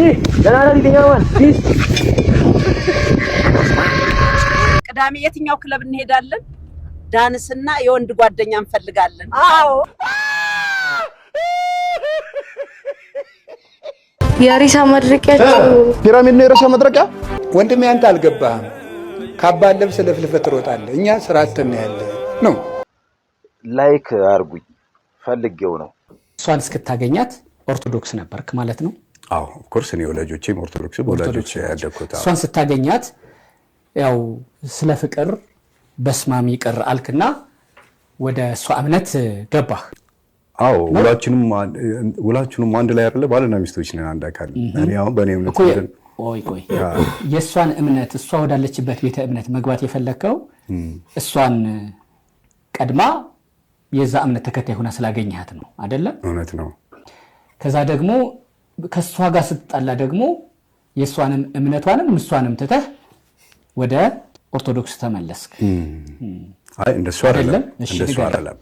Peace። ቅዳሜ የትኛው ክለብ እንሄዳለን? ዳንስና የወንድ ጓደኛ እንፈልጋለን። አዎ። የሬሳ ማድረቂያቸው ፒራሚድ ነው የሬሳ መድረቂያ። ወንድሜ አንተ አልገባህም። ካባ ለብሰህ ለፍልፈህ ትሮጣለህ። እኛ ስራ አጥተን ያለ ነው። Like አርጉኝ ፈልጌው ነው። እሷን እስክታገኛት ኦርቶዶክስ ነበርክ ማለት ነው። አዎ፣ of course፣ እኔ ወላጆቼም ኦርቶዶክስ፣ በወላጆቼ ያደግኩት። እሷን ስታገኛት ያው ስለ ፍቅር በስማም ይቅር አልክና ወደ እሷ እምነት ገባህ። አዎ፣ ውላችንም አንድ ላይ አይደለ? ባልና ሚስቶች ነን፣ አንድ አካል። እኔ አሁን በእኔ እምነት እኮ ቆይ ቆይ፣ የእሷን እምነት፣ እሷ ወዳለችበት ቤተ እምነት መግባት የፈለግከው እሷን ቀድማ የዛ እምነት ተከታይ ሆና ስላገኘሃት ነው አይደለም? እውነት ነው። ከዛ ደግሞ ከእሷ ጋር ስትጣላ ደግሞ የእሷንም እምነቷንም እሷንም ትተህ ወደ ኦርቶዶክስ ተመለስክ። አይ፣ እንደሱ አይደለም። አይደለም? እሺ፣ እንደሱ ንገረኝ። አይደለም።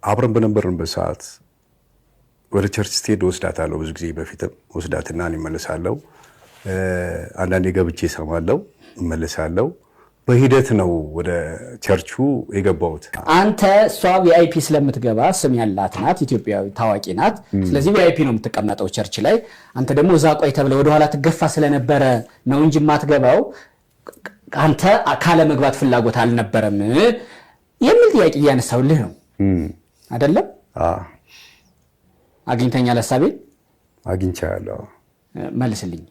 አብረን በነበርንበት ሰዓት ወደ church ስትሄድ ወስዳታለሁ። ብዙ ጊዜ በፊትም ወስዳትና እኔ እመለሳለሁ። አንዳንዴ ገብቼ እሰማለሁ፣ እመለሳለሁ። በሂደት ነው ወደ ቸርቹ የገባሁት። አንተ እሷ VIP ስለምትገባ፣ ስም ያላት ናት፣ ኢትዮጵያዊ ታዋቂ ናት። ስለዚህ VIP ነው የምትቀመጠው church ላይ። አንተ ደግሞ እዛ ቆይ ተብለህ ወደኋላ ትገፋ ስለነበረ ነው እንጂ የማትገባው አንተ ካለመግባት ፍላጎት አልነበረም የሚል ጥያቄ እያነሳሁልህ ነው። አይደለም? አግኝተኛል ሀሳቤን? አግኝቻለሁ። መልስልኝ።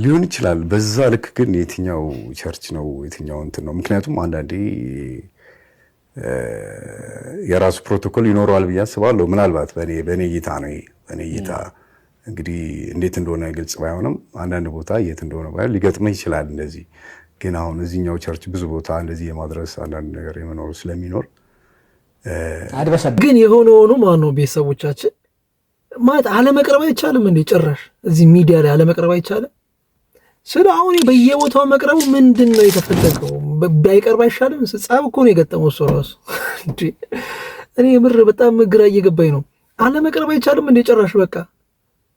ሊሆን ይችላል። በዛ ልክ ግን የትኛው church ነው፣ የትኛው እንትን ነው? ምክንያቱም አንዳንዴ የራሱ ፕሮቶኮል ይኖረዋል ብዬ አስባለሁ። ምናልባት በእኔ እይታ ነው ይሄ። በእኔ እይታ እንግዲህ እንዴት እንደሆነ ግልጽ ባይሆንም፣ አንዳንድ ቦታ የት እንደሆነ ባይሆን ሊገጥምህ ይችላል። እንደዚህ ግን አሁን እዚህኛው church ብዙ ቦታ እንደዚህ የማድረስ አንዳንድ ነገር የመኖሩ ስለሚኖር አድበሰብ ግን የሆነ ሆኖ ማነው ቤተሰቦቻችን ማለት አለመቅረብ አይቻልም እንዴ? ጭራሽ እዚህ ሚዲያ ላይ አለመቅረብ አይቻልም? ስለ አሁን በየቦታው መቅረቡ ምንድን ነው የተፈለገው? ባይቀርብ አይሻልም? ጸብ እኮ ነው የገጠመው እሱ ራሱ። እንዴ፣ እኔ የምር በጣም ግራ እየገባኝ ነው። አለመቅረብ አይቻልም እንዴ? ጭራሽ በቃ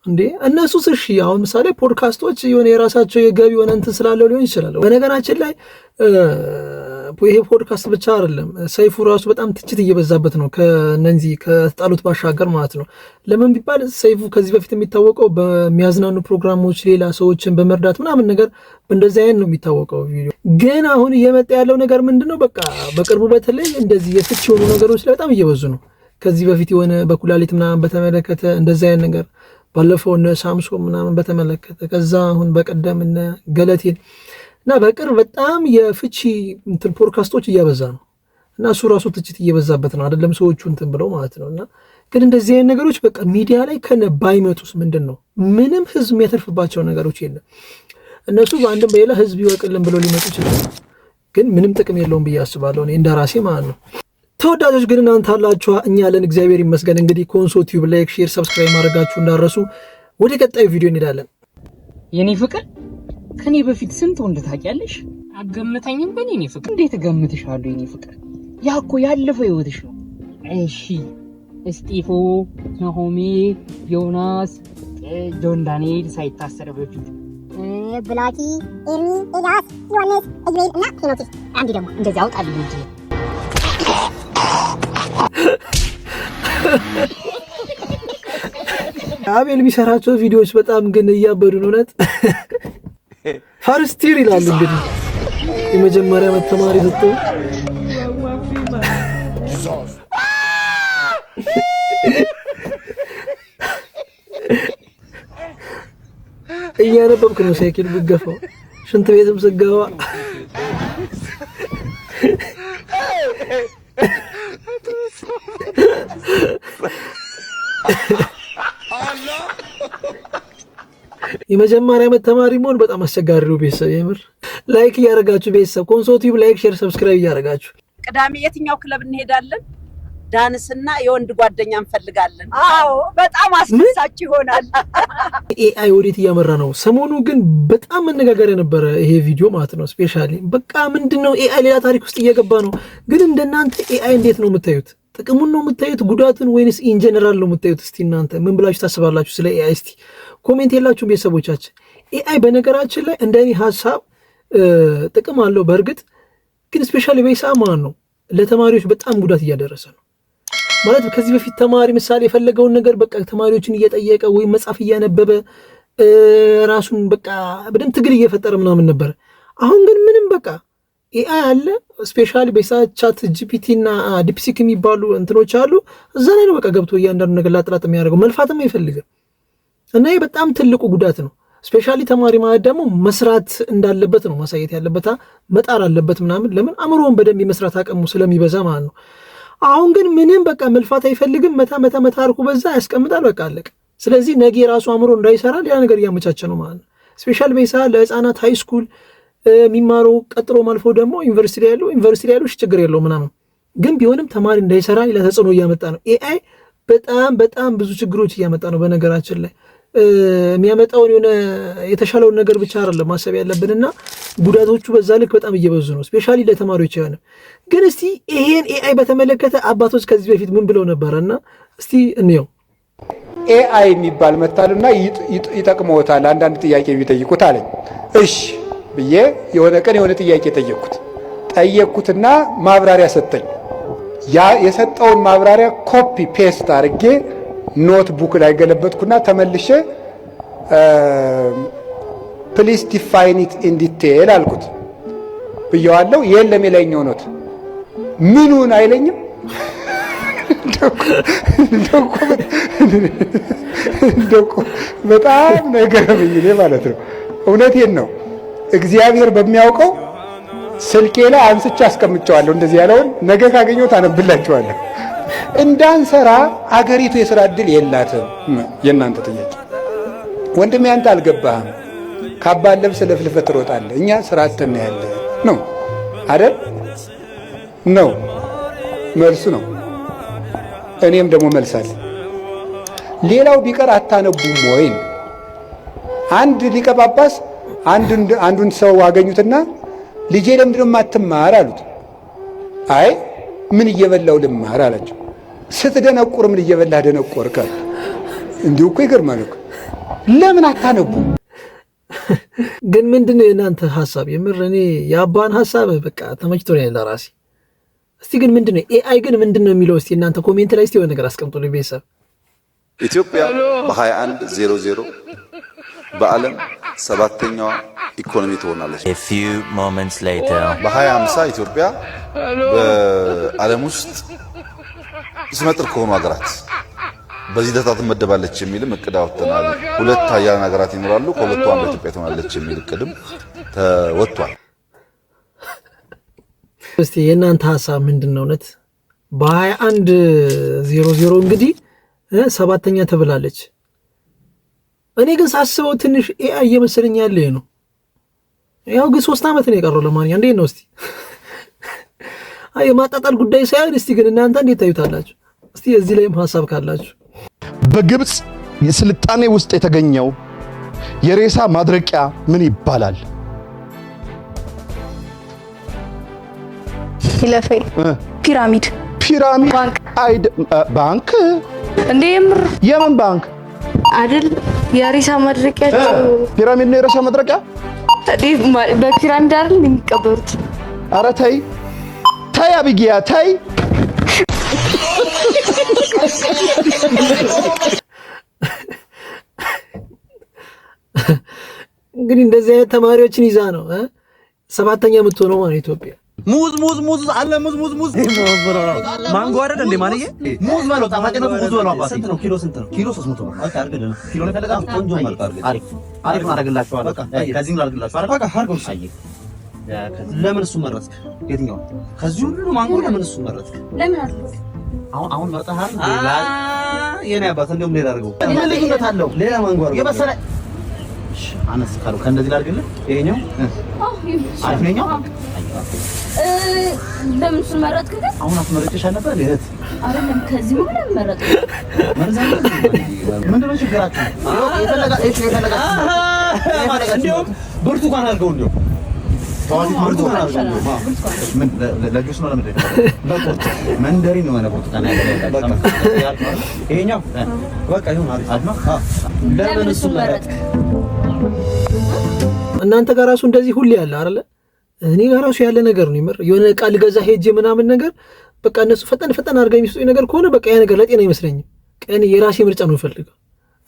እንዴ፣ እነሱስ እሺ፣ አሁን ምሳሌ ፖድካስቶች የሆነ የራሳቸው የገቢ የሆነ እንትን ስላለው ሊሆን ይችላል። በነገራችን ላይ ይሄ ፖድካስት ብቻ አይደለም፣ ሰይፉ ራሱ በጣም ትችት እየበዛበት ነው ከነዚህ ከተጣሉት ባሻገር ማለት ነው። ለምን ቢባል ሰይፉ ከዚህ በፊት የሚታወቀው በሚያዝናኑ ፕሮግራሞች፣ ሌላ ሰዎችን በመርዳት ምናምን ነገር በእንደዚህ አይነት ነው የሚታወቀው ቪዲዮ። ግን አሁን እየመጣ ያለው ነገር ምንድን ነው? በቃ በቅርቡ በተለይ እንደዚህ የፍች የሆኑ ነገሮች ላይ በጣም እየበዙ ነው። ከዚህ በፊት የሆነ በኩላሊት ምናምን በተመለከተ እንደዚህ አይነት ነገር፣ ባለፈው እነ ሳምሶን ምናምን በተመለከተ፣ ከዛ አሁን በቀደም እነ ገለቴን እና በቅርብ በጣም የፍቺ እንትን ፖድካስቶች እያበዛ ነው እና እሱ ራሱ ትችት እየበዛበት ነው። አይደለም ሰዎቹ እንትን ብለው ማለት ነው። እና ግን እንደዚህ አይነት ነገሮች በቃ ሚዲያ ላይ ከነ ባይመጡስ ምንድን ነው? ምንም ህዝብ የሚያተርፍባቸው ነገሮች የለም። እነሱ በአንድም በሌላ ህዝብ ይወቅልን ብለው ሊመጡ ይችላሉ። ግን ምንም ጥቅም የለውም ብዬ አስባለሁ እኔ እንደ ራሴ ማለት ነው። ተወዳጆች ግን እናንተ አላችሁ፣ እኛ ያለን እግዚአብሔር ይመስገን። እንግዲህ ኮንሶ ቲዩብ like፣ share፣ subscribe ማድረጋችሁ እንዳትረሱ። ወደ ቀጣዩ ቪዲዮ እንሄዳለን። የኔ ፍቅር፣ ከኔ በፊት ስንት ወንድ ታውቂያለሽ? አገምተኝም ግን የኔ ፍቅር። እንዴት እገምትሻለሁ የኔ ፍቅር? ያ እኮ ያለፈው ህይወትሽ ነው። እሺ፣ እስጢፎ፣ ናሆሜ፣ ዮናስ፣ ጆን ዳንኤል ሳይታሰር በፊት። ብላኪ፣ ኤርሚ፣ ኤልያስ፣ ዮሐንስ፣ ኢዩኤል እና ሄኖክ። አንዴ ደግሞ እንደዚህ አውጣልኝ እንጂ። አቤል የሚሰራቸው ቪዲዮዎች በጣም ግን እያበዱ ነው። እውነት first year ይላሉ እንግዲህ፣ የመጀመሪያ ዓመት ተማሪ ስትሆን እያነበብክ ነው ሳይክል ብገፋው፣ ሽንት ቤትም ስገባ። የመጀመሪያ ዓመት ተማሪ መሆን በጣም አስቸጋሪ ነው። ቤተሰብ የምር like እያደረጋችሁ፣ ቤተሰብ ኮንሶ ቲዩብ like፣ share፣ subscribe እያደረጋችሁ። ቅዳሜ የትኛው ክለብ እንሄዳለን? ዳንስና የወንድ ጓደኛ እንፈልጋለን። አዎ፣ በጣም አስደሳች ይሆናል። AI ወዴት እያመራ ነው? ሰሞኑ ግን በጣም መነጋገሪያ ነበረ ይሄ ቪዲዮ ማለት ነው። Specially በቃ ምንድን ነው፣ AI ሌላ ታሪክ ውስጥ እየገባ ነው። ግን እንደናንተ AI እንዴት ነው የምታዩት? ጥቅሙን ነው የምታዩት ጉዳቱን ወይንስ in general ነው የምታዩት? እስቲ እናንተ ምን ብላችሁ ታስባላችሁ ስለ AI? እስቲ comment የላችሁም ቤተሰቦቻችን? AI በነገራችን ላይ እንደኔ ሀሳብ ጥቅም አለው በእርግጥ፣ ግን especially በይሳ ማለት ነው ለተማሪዎች በጣም ጉዳት እያደረሰ ነው። ማለት ከዚህ በፊት ተማሪ ምሳሌ የፈለገውን ነገር በቃ ተማሪዎችን እየጠየቀ ወይም መጽሐፍ እያነበበ ራሱን በቃ በደንብ ትግል እየፈጠረ ምናምን ነበረ። አሁን ግን ምንም በቃ AI አለ። Especially በሳ ChatGPT እና DeepSeek የሚባሉ እንትኖች አሉ። እዛ ላይ ነው በቃ ገብቶ እያንዳንዱ ነገር ላጥላጥ የሚያደርገው፣ መልፋትም አይፈልግም። እና ይህ በጣም ትልቁ ጉዳት ነው። Especially ተማሪ ማለት ደግሞ መስራት እንዳለበት ነው ማሳየት ያለበት፣ መጣር አለበት ምናምን። ለምን አእምሮውን በደንብ የመስራት አቅሙ ስለሚበዛ ማለት ነው። አሁን ግን ምንም በቃ መልፋት አይፈልግም። መታ መታ መታ አርኩ በዛ ያስቀምጣል። በቃ አለቀ። ስለዚህ ነገ የራሱ አእምሮ እንዳይሰራ ሌላ ነገር እያመቻቸ ነው ማለት ነው። Especially በሳ ለህፃናት high school የሚማሩ ቀጥሎ አልፎ ደግሞ ዩኒቨርሲቲ ያሉ ችግር የለው ምናምን፣ ግን ቢሆንም ተማሪ እንዳይሰራ ሌላ ተጽዕኖ እያመጣ ነው። AI በጣም በጣም ብዙ ችግሮች እያመጣ ነው። በነገራችን ላይ የሚያመጣውን የሆነ የተሻለውን ነገር ብቻ አይደለም ማሰብ ያለብንና ጉዳቶቹ በዛ ልክ በጣም እየበዙ ነው። Especially ለተማሪዎች አይሆንም። ግን እስቲ ይሄን AI በተመለከተ አባቶች ከዚህ በፊት ምን ብለው ነበረ እና እስቲ እንየው። AI የሚባል መጥቷልና ይጠቅመዎታል፣ አንዳንድ ጥያቄ ቢጠይቁት አለኝ። እሺ ብዬ የሆነ ቀን የሆነ ጥያቄ ጠየቅኩትና ማብራሪያ ሰጠኝ። ያ የሰጠውን ማብራሪያ copy paste አድርጌ notebook ላይ ገለበጥኩና ተመልሼ "Please define it in detail" አልኩት ብየዋለሁ። የለም የላይኛው note ምኑን አይለኝም። እንደው እኮ በጣም ነው የገረመኝ እኔ ማለት ነው። እውነቴን ነው። እግዚአብሔር በሚያውቀው ስልኬ ላይ አንስቼ አስቀምጨዋለሁ። እንደዚህ ያለውን ነገ ካገኘሁት አነብላችኋለሁ። እንዳንሰራ አገሪቱ የስራ እድል የላትም። የእናንተ ጥያቄ ወንድሜ፣ አንተ አልገባህም። ካባ ለብሰህ ለፍልፈህ ትሮጣለህ። እኛ ስራ አጥተን ያለ ነው አይደል? ነው መልሱ ነው። እኔም ደግሞ መልሳለሁ። ሌላው ቢቀር አታነቡም ወይ ነው። አንድ ሊቀ ጳጳስ አንዱን ሰው አገኙትና "ልጄ ለምንድን ነው የማትማር?" አሉት። "አይ ምን እየበላው ልማር?" አላቸው። "ስትደነቁር ምን እየበላህ ደነቆርክ?" አሉት። እንዲሁ እኮ ይገርማል እኮ። ለምን አታነቡም? ግን ምንድን ነው የእናንተ ሀሳብ? የምር እኔ የአባን ሀሳብ በቃ ተመችቶኛል ለራሴ። እስቲ ግን ምንድን ነው AI ግን ምንድን ነው የሚለው እስቲ እናንተ comment ላይ እስቲ የሆነ ነገር አስቀምጡልኝ ቤተሰብ። ኢትዮጵያ በ2100 በዓለም ሰባተኛዋ ኢኮኖሚ ትሆናለች። A few moments later. በ2050 ኢትዮጵያ በዓለም ውስጥ ስመጥር ከሆኑ ሀገራት በዚህ ደረጃ ትመደባለች የሚልም እቅድ አወጥተናል። ሁለት ሀያላን ሀገራት ይኖራሉ፣ ከሁለቱ አንዷ ኢትዮጵያ ትሆናለች የሚል እቅድም ተወጥቷል። እስቲ የእናንተ ሀሳብ ምንድን ነው? እውነት በ2100 እንግዲህ ሰባተኛ ተብላለች። እኔ ግን ሳስበው ትንሽ AI እየመሰለኝ ያለ ነው። ያው ግን 3 ዓመት ነው የቀረው። ለማንኛውም እንዴት ነው እስቲ አይ የማጣጣል ጉዳይ ሳይሆን እስቲ ግን እናንተ እንዴት ታዩታላችሁ? እስቲ እዚህ ላይም ሀሳብ ካላችሁ። በግብፅ የስልጣኔ ውስጥ የተገኘው የሬሳ ማድረቂያ ምን ይባላል? ይለፈኝ። ፒራሚድ። ፒራሚድ አይደ ባንክ። እንዴ የምር? የምን ባንክ? አይደል የሬሳ ማድረቂያቸው። ፒራሚድ ነው የሬሳ ማድረቂያ? እንዴ በፒራሚድ አይደል የሚቀበሩት? ኧረ ተይ ተይ አቢጊያ ተይ። እንግዲህ እንደዚህ አይነት ተማሪዎችን ይዛ ነው ሰባተኛ የምትሆነው ማለት ኢትዮጵያ። ሙዝ ሙዝ ሙዝ አለ፣ ሙዝ ሙዝ ሙዝ፣ ማንጎ አይደል እንዴ ማንዬ? ሙዝ በለው፣ ጣፋጭነቱ ሙዝ በለው። አባቴ ስንት ነው ኪሎ? ስንት ነው ኪሎ? 300 ብር። Okay አድርግልን። ኪሎ ነው የፈለጋችሁ? ቆንጆ መልክ አድርግልን። አሪፍ አሪፍ አደርግላችኋለሁ። ከዚህም ላድርግላችሁ አይደል? በቃ አድርገው። አየህ ለምን እሱ መረጥክ? የትኛው ከዚህ ሁሉ ማንጎ ለምን እሱ መረጥክ? ለምን አድርግ አሁን አሁን መርጠሃል? የኔ አባት እንደውም ሌላ አድርገው። ምን ልዩነት አለው? ሌላ ማንጎ አድርገው የበሰለ አነስ ካሉ ከእንደዚህ ላድርግልህ። ይሄኛው አሪፍ ነው። ይኸኛው ለምን እሱን መረጥክ ግን? አሁን አስመርጬሽ አልነበር እህት? አይደለም ከዚህ ሁሉ ለምን መረጥክ? ምንድን ነው ችግራችሁ? የፈለጋ እሺ፣ የፈለጋችሁ እንዲያውም ብርቱካን አድርገው እንዲያውም ብርቱካን አድርገው። ምን ለጁስ ነው ለምንድን ነው? በቁርጥ መንደሪን የሆነ ብርቱካን ያለ ይሄኛው በቃ ይሁን፣ አሪፍ ነው። ለምን እሱን መረጥክ? እናንተ ጋር ራሱ እንደዚህ ሁሌ ያለ አይደለ? እኔ ጋር ራሱ ያለ ነገር ነው። የምር የሆነ ዕቃ ልገዛ ሄጄ ምናምን ነገር በቃ እነሱ ፈጠን ፈጠን አድርገው የሚሰጡኝ ነገር ከሆነ በቃ ያ ነገር ለጤና አይመስለኝም። እኔ የራሴ ምርጫ ነው የምፈልገው።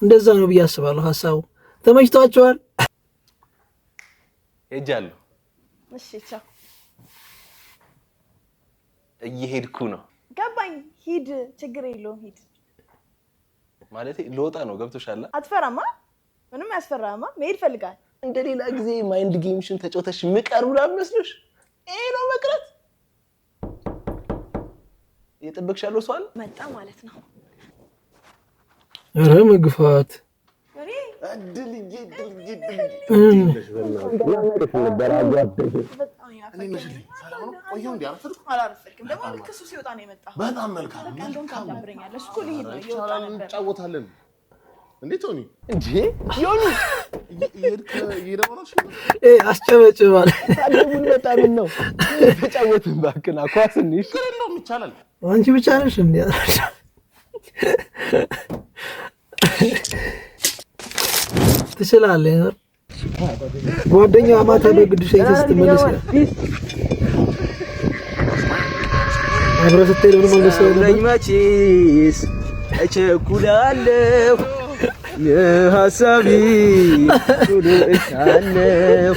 እንደዛ ነው ብዬ አስባለሁ። ሀሳቡ ተመችቷቸዋል። ሄጃለሁ። እሺ ቻው። እየሄድኩ ነው። ገባኝ። ሂድ፣ ችግር የለውም ሂድ። ማለቴ ልወጣ ነው። ገብቶሻል? አትፈራማ? ምንም አያስፈራማ። መሄድ ፈልጋል። እንደ ሌላ ጊዜ mind game ሽን ተጫውተሽ ምቀር ምናምን መስሎሽ? ይሄ ነው መቅረት። እየጠበቅሽ ያለው ሰው አለ? መጣ ማለት ነው። ኧረ መግፋት። እድልዬ እድልዬ። አላረፈድክም። ደግሞ ልክ እሱ ሲወጣ ነው የመጣው። በጣም መልካም። በቃ እንደውም ታዳብረኛለህ። እሱ እኮ ሊሄድ ነው፣ እየወጣ ነበር። እንጫወታለን። እንዴ ቶኒ፣ እንዴ ዮኒ፣ አስጨበጭባል። ታደቡን በጣም ነው ተጫወትን። እባክህና ኳስ እንሂድ። ይቻላል። አንቺ ብቻ ነሽ እንዴ? ትችላለህ። ጓደኛ ማታ በግድ ሸኝተህ ስትመለስ አብረህ ስትሄድ ምንም አልመሰለህም ነበር? መቼስ እቸኩላለሁ የሀሳቢ ቶሎ እሻለሁ፣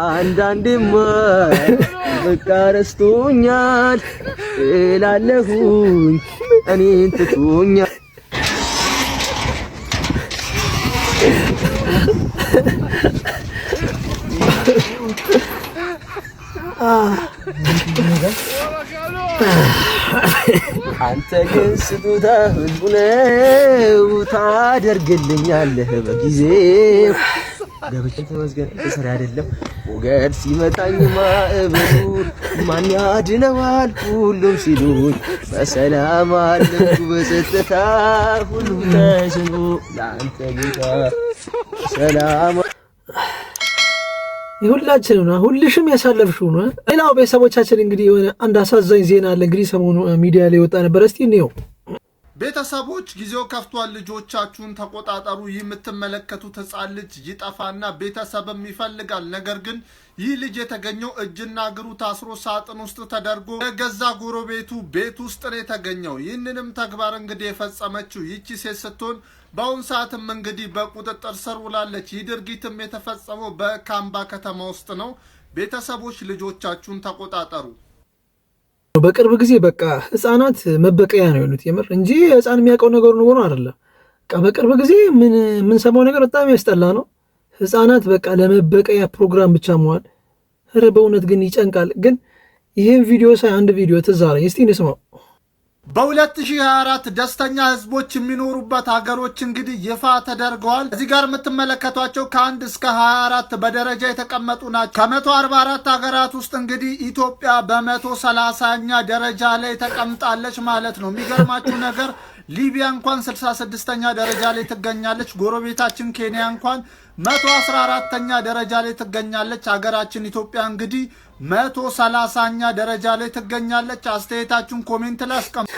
አንዳንዴማ በቃ ረስቶኛል እላለሁኝ እኔን ትቶኛል። አንተ ግን ስጦታ ህዝቡ ነው፣ ታደርግልኛለህ በጊዜው። ገብቼ ተመስገን እስር አይደለም ሞገድ ሲመታኝ ማዕበሉ ማን ያድነዋል ሁሉም ሲሉኝ በሰላም አለፍኩ በጸጥታ ሁሉም ተሽኖ ለአንተ ጌታ ሰላም። የሁላችንም ነው፣ ሁልሽም ያሳለፍሽው ነው። ሌላው ቤተሰቦቻችን እንግዲህ የሆነ አንድ አሳዛኝ ዜና አለ። እንግዲህ ሰሞኑ ሚዲያ ላይ ወጣ ነበር። እስቲ እንየው። ቤተሰቦች ጊዜው ከፍቷል። ልጆቻችሁን ተቆጣጠሩ። ይህ የምትመለከቱት ሕፃን ልጅ ይጠፋና ቤተሰብም ይፈልጋል። ነገር ግን ይህ ልጅ የተገኘው እጅና እግሩ ታስሮ ሳጥን ውስጥ ተደርጎ የገዛ ጎረቤቱ ቤት ውስጥ ነው የተገኘው። ይህንንም ተግባር እንግዲህ የፈጸመችው ይቺ ሴት ስትሆን በአሁን ሰዓትም እንግዲህ በቁጥጥር ስር ውላለች። ይህ ድርጊትም የተፈጸመው በካምባ ከተማ ውስጥ ነው። ቤተሰቦች ልጆቻችሁን ተቆጣጠሩ። በቅርብ ጊዜ በቃ ህፃናት መበቀያ ነው የሆኑት የምር እንጂ ህፃን የሚያውቀው ነገር ሆኖ አይደለም። በቃ በቅርብ ጊዜ ምን የምንሰማው ነገር በጣም ያስጠላ ነው። ህፃናት በቃ ለመበቀያ ፕሮግራም ብቻ መዋል። ኧረ በእውነት ግን ይጨንቃል። ግን ይህን ቪዲዮ ሳይ አንድ ቪዲዮ ትዝ አለኝ። እስቲ እንስማው። በ2024 ደስተኛ ህዝቦች የሚኖሩበት ሀገሮች እንግዲህ ይፋ ተደርገዋል። እዚህ ጋር የምትመለከቷቸው ከ1 እስከ 24 በደረጃ የተቀመጡ ናቸው። ከ144 ሀገራት ውስጥ እንግዲህ ኢትዮጵያ በ130ኛ ደረጃ ላይ ተቀምጣለች ማለት ነው። የሚገርማችሁ ነገር ሊቢያ እንኳን 66ኛ ደረጃ ላይ ትገኛለች። ጎረቤታችን ኬንያ እንኳን 114ኛ ደረጃ ላይ ትገኛለች። ሀገራችን ኢትዮጵያ እንግዲህ 130ኛ ደረጃ ላይ ትገኛለች። አስተያየታችሁን comment ላይ አስቀምጡ።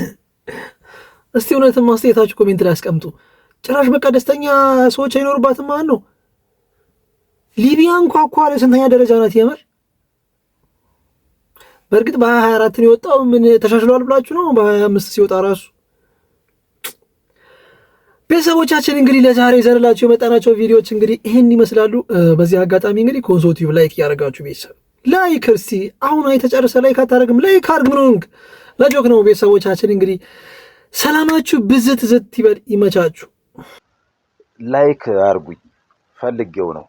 እስቲ እውነትም አስተያየታችሁ comment ላይ አስቀምጡ። ጭራሽ በቃ ደስተኛ ሰዎች አይኖሩባትም ማለት ነው። ሊቢያ እንኳ እኮ አለ ስንተኛ ደረጃ ናት? የምር በእርግጥ በ2024 ነው የወጣው። ምን ተሻሽሏል ብላችሁ ነው? በ25 ሲወጣ ራሱ። ቤተሰቦቻችን እንግዲህ ለዛሬ ይዘንላችሁ የመጣናቸው ቪዲዮዎች እንግዲህ ይህን ይመስላሉ። በዚህ አጋጣሚ እንግዲህ ኮንሶ ቲዩብ like እያደረጋችሁ ቤተሰብ like እስቲ አሁን አይተህ ጨርሰህ like አታደርግም? Like አድርግ። ምን ሆንክ? ለ joke ነው። ቤተሰቦቻችን እንግዲህ ሰላማችሁ ብዝት ዝት ይበል። ይመቻችሁ። Like አርጉኝ ፈልጌው ነው።